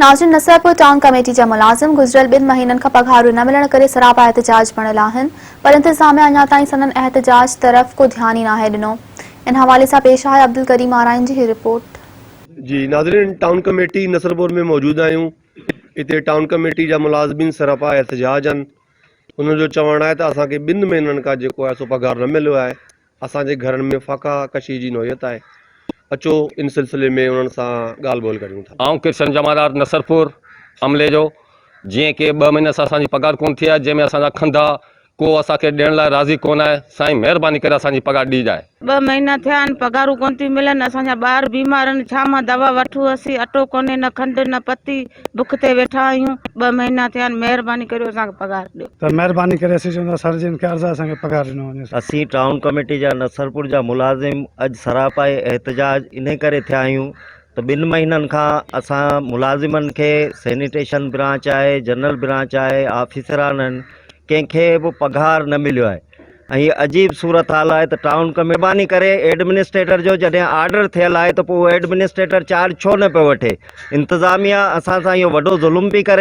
ناظرين Nasarpur town committee جا ملازم گذريل ٻن مهينن کان پگهارون نه ملڻ ڪري سراپا احتجاج بڻيل آهن پر انتظاميا اڃا تائين سندن احتجاج طرف ڪو ڌيان ئي ناهي ڏنو ان حوالي سان پيش آهي عبدالڪريم آرائين جي هي رپورٽ. جي ناظرين ٽائون ڪميٽي نصرپور ۾ موجود آهيون اتي ٽائون ڪميٽي جا ملازمين سراپا احتجاج آهن انهن جو چوڻ آهي ته اسان کي ٻن مهينن کان جيڪو آهي سو پگهار نه مليو آهي اسان جي گهرن ۾ فاقه ڪشي جي نوعيت آهي، اچو ان سلسلي ۾ انهن سان ڳالهه ٻولهه ڪريون ٿا. آئون ڪرشن جمعدار نصرپور عملي جو جيئن ڪي ٻه مهينا سان اسان جي پگهار ڪون ٿي آهي جنهن ۾ اسان جا کنڌا ڪو اسان کي ڏيڻ لاء راضي ڪون آهي سائين مهرباني ڪري اسان جي پگهار ڏي جائي. ٻه مهينا ٿيا آهن پگهارون ڪون ٿيون ملن اسان جا ٻار بيمار آهن ڇا مان دوا وٺون اسين اٽو ڪونهي نه کنڊ نه پتي بک تي ويٺا آهيون ٻه مهينا ٿيا آهن مهرباني ڪريو اسان کي پگهار ڏيو. ته مهرباني ڪري اسين چون ٿا سر جن کي عرض آهي اسان کي پگهار ڏنو وڃي. اسين ٽائون ڪميٽي جا نصرپور جا ملازم اڄ سراپائي احتجاج انهي ڪري ٿيا آهيون ته ٻن مهينن کان اسان ملازمن کي سينيٽيشن برانچ آهي جنرل برانچ آهي آفيسران آهن ڪنهن کي به پگهار نه مليو آهي ۽ هي عجيب صورتحال آهي ته ٽائون ڪميٽي مهرباني ڪري ايڊمنسٽريٽر جو جڏهن آرڊر ٿيل آهي ته پوء اهو ايڊمنسٽريٽر چارج ڇو نه پيو وٺي انتظاميا اسان سان اهو وڏو ظلم پئي ڪري.